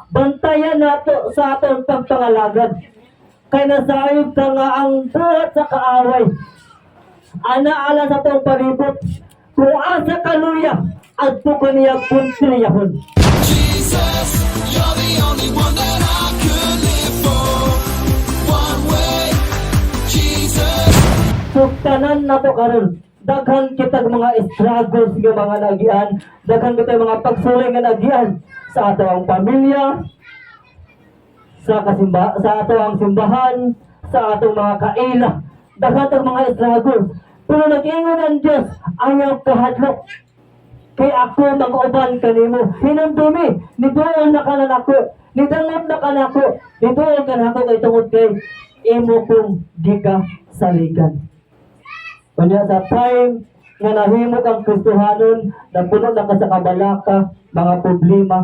Bantayan nato sa atong pagpangalagad. Kay nasayod ta nga ang buhat sa kaaway ana ala sa atong palibot. Kung asa kaluya, adto ka niya puntriyahon. Jesus, you're the only one that I could live for. One way, Jesus. So tanan nato karon, daghan kitag mga struggles nga mga nagian, daghan kitag mga pagsulay nga nagian sa ato ang pamilya, sa ato ang simbahan, sa atong mga kaila. Daghan tag mga struggles. Pero nag-ingon ang Diyos, "Ayaw kahadlok. Kay ako mag-uban kanimo." Hinumdumi, niduol na ka na nako, nidangop na ka nako, niduol ka nako kay tungod kay imo kong gika saligan. Unya sa time nga nahimo kang Kristohanon, napuno na ka sa kabalaka, mga problema,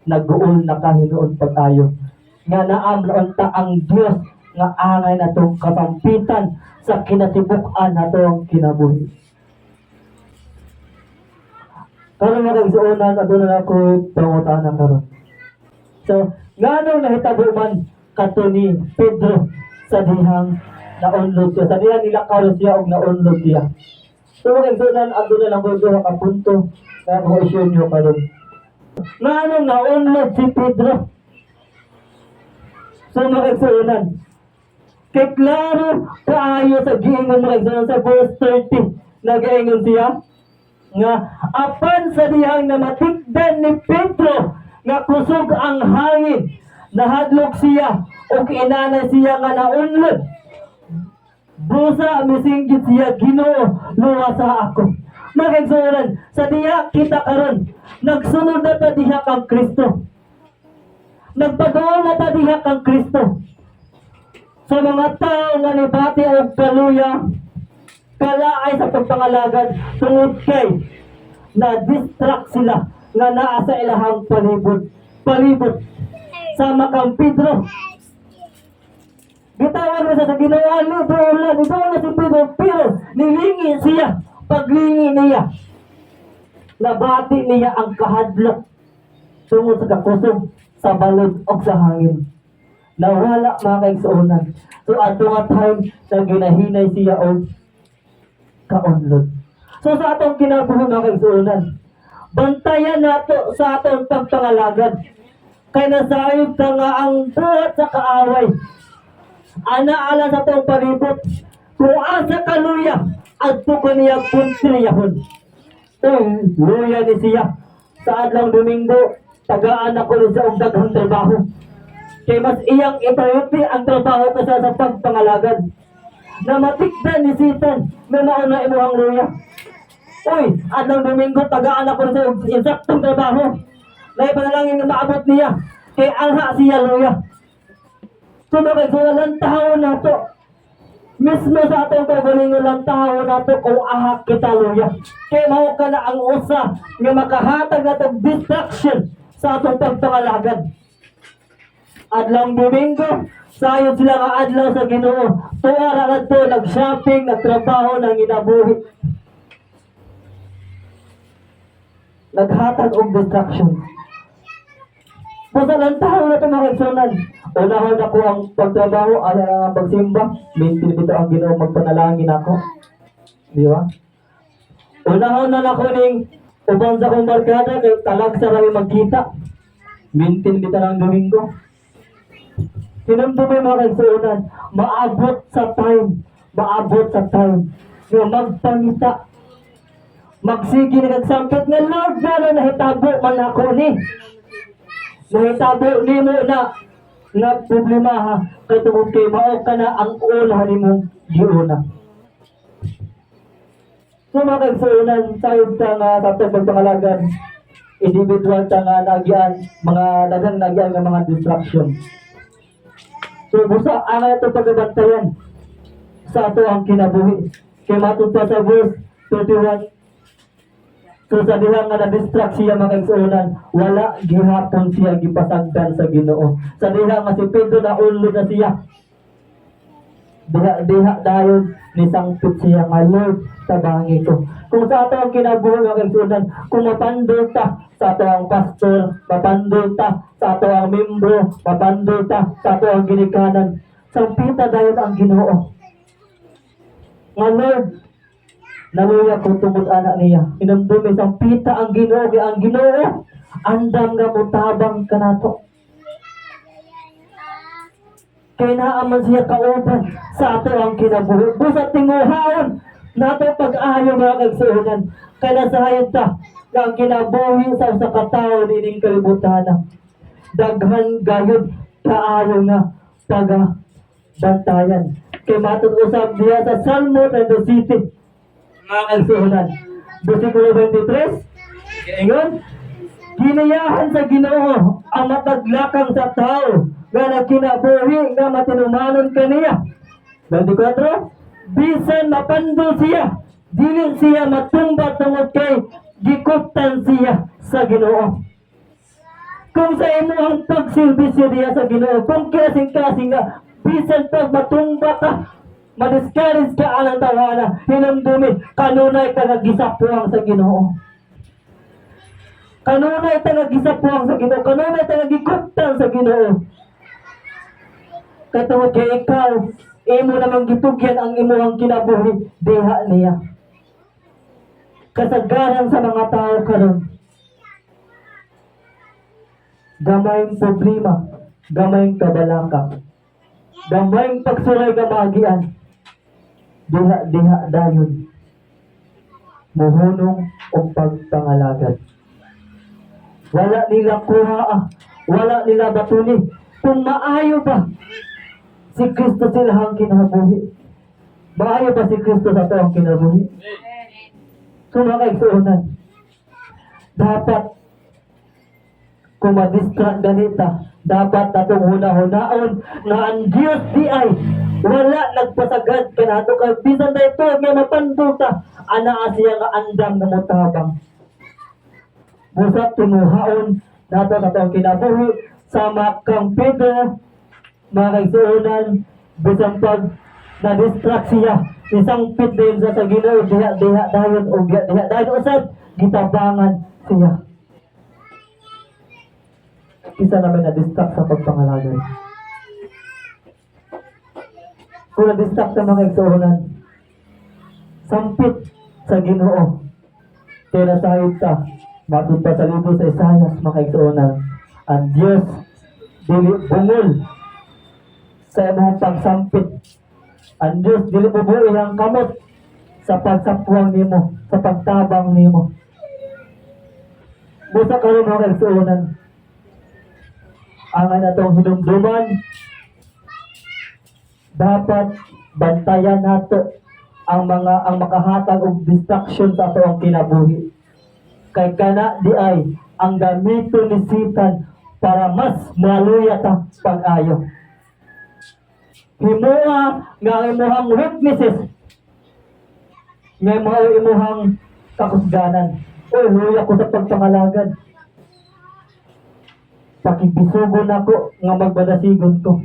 nag-uol na ka hinuon pag-ayo. Nga naam unta ang Dios nga angay natong katampitan sa kinatibuk-an natong kinabuhi. Karon, mga kaigsuonan, aduna na ako pangutana karon. So, nganong nahitabo man kato ni Pedro sa dihang naunlod siya, sa dihang nilakaw siya og naunlod siya? So, mga kaigsuonan, aduna lang ko duha ka punto na ako i-share niyo karon. Nganong naunlod si Pedro? So, mga kaigsuonan, kay klaro kaayo sa giingon, mga kaigsuonan, sa verse 30, nagaingon siya nga apan sa dihang namatikdan ni Pedro nga kusog ang hangin, nahadlok siya ug inanay siya nga naunlod. Busa misinggit siya, "Ginoo, luwasa ako." Mga kaigsuonan, sa diha kita karon, nagsunod na ta diha kang Kristo. Nagpaduol na ta diha kang Kristo. Sa mga tao nga nibati og kaluya, kalaay sa pagpangalagad tungod kay na distract sila nga naa sa ilahang palibot palibot sama kang Pedro. Gitawan mo sa Ginoo, ni duol na si Pedro, pero nilingi siya. Paglingi niya, nabati niya ang kahadlok tungod sa kakusog sa balod o sa hangin. Nawala, mga kaigsuonan. So ato nga time na ginahinay siya og kaunlod. So sa atong kinabuhi, mga kaigsuonan, bantayan nato sa atong pagpangalagad. Kay nasayod ta nga ang buhat sa kaaway ana ala sa atong palibot. Kung asa kaluya, adto ka niya puntriyahon. Uy, luya ni siya. Sa adlaw Domingo, tagaan ako ni siya og daghang trabaho. Kay mas iyang i-priority ang trabaho kaysa sa pagpangalagad. Na matikdan ni Satan na mauna imuhang luya. Uy, adlaw Domingo, tagaan ako ni siya og insaktong trabaho. Lahi panalangin nga maabot niya. Kay alha siya luya. So mga kaigsuonan, lantawon nato. Mismo sa atong kaugalingon, lantawon nato kung ahak kita luya. Kay mao ka na ang usa nga makahatag natong distraction sa atong pagpangalagad. Adlaw Domingo, sayon sila nga adlaw sa Ginoo. Tuwa ra kadto nag-shopping, nagtrabaho, nang ginabuhi. Naghatag og distraction. Busa lantawon nato, mga kaigsuonan. Unahon ako ang pagtrabaho, ay ang pagsimba. Mintin bitaw ang Ginoo magpanalangin ako. Di ba? Unahon na nako ning uban sa akong barkada kay talag sa rami magkita. Mintin bitaw ang Domingo. Hinumdumi, mga kaigsuonan, maabot sa time nga magpangita. Magsige na kagsampit nga, "Lord, nga nahitabo man ako ni." Nahitabo nimo na nga problema ha, kay tungod kay mao ka na ang una nimong giuna. So mga kaigsuonan, sayod ta nga sa atong pagpangalagan, individual ta nga nagyan, mga daghang nagyan nga mga distraction. So busa ang atong pagabantayan sa ato ang kinabuhi. Kay matud pa sa verse 31, so sa diha nga na-distract siya, mga kaigsuonan, wala gihapon siya gipasagdan sa Ginoo. Sa diha nga si Pedro naunlod na siya, diha diha dayon ni sangpit siya nga, "Lord, tabangi ko." Kung sa ato ang kinabuhi, mga kaigsuonan, kung mapandol ta sa ato ang pastor, mapandol ta sa ato ang membro, mapandol ta sa ato ang ginikanan, sampita dayon ang Ginoo. Nga Lord, naluya ko tungod ana niya. Hinumdumi, sampita ang Ginoo, kay ang Ginoo andam nga mutabang kanato. Kay naa man siya kauban sa ato ang kinabuhi. Busa tinguhaon nato pag-ayo, mga kaigsuonan. Kay nasayod ta nga ang kinabuhi sa usa ka tawo niining kalibutan, daghan gayud kaayo nga paga bantayan. Kay matod usab diha sa Salmo 37, mga kaigsuonan, versikulo 23, ingon, "Ginayahan sa Ginoo ang matag lakang sa tao nga nagkinabuhi nga matinumanon kaniya." 24, "Bisan mapandol siya, dili siya matumba tungod kay gikuptan siya sa Ginoo." Kung sa imong pagserbisyo diya sa Ginoo, kung kasing-kasing nga bisan pag matumba ka, madiscourage ka anang tawana, hinumdumi, kanunay ka nga gisapuang sa Ginoo. Kanunay ta nga gisapuang sa Ginoo, kanunay ta nga gikuptan sa Ginoo. Kay tungod kay ikaw, imo namang gitugyan ang imong kinabuhi diha niya. Kasagaran sa mga tao karon, gamayng problema, gamayng kabalaka, gamayng pagsulay nga maagian, diha diha dayon muhunong og pagpangalagad. Wala nila kuha, wala nila batuni kung maayo ba si Kristo silahang kinabuhi. Maayo ba si Kristo sa atoang kinabuhi? So mga kaigsuonan, dapat kung ma-distract ganita, dapat atong huna-hunaon nga ang Diyos di ay wala nagpasagad kanato, kay bisan na ito nga mapandol ta, anaa siya nga andam nga motabang. Busa tinguhaon nato sa atong kinabuhi sama kang Pedro, mga kaigsuonan, bisan pag na-distract siya, isangpit din siya sa Ginoo, diha diha dayon o diha diha dayon usab gitabangan siya. Isa naman na-distract sa pagpangalagad. Kung na-distract sa, mga igsuonan, sampit sa Ginoo. Kaya nasayod ta, matod pa sa libro sa Isayas, mga kaigsuonan, ang Diyos dili bungol sa imong pagsampit. Ang Diyos dili mubuhi ang kamot sa pagsapuang nimo, sa pagtabang nimo. Busa karon, mga kaigsuonan, ang atong hinumduman, dapat bantayan nato ang makahatag og distraction sa ato ang kinabuhi. Kay kana di ay ang gamito ni Satan para mas maluya ta pag-ayo. Himoa nga ang imuhang weaknesses nga mao imuhang kakusganan. "Oy, luya ko sa pagpangalagad. Pakigbisugon ako nga magbadasigon ko."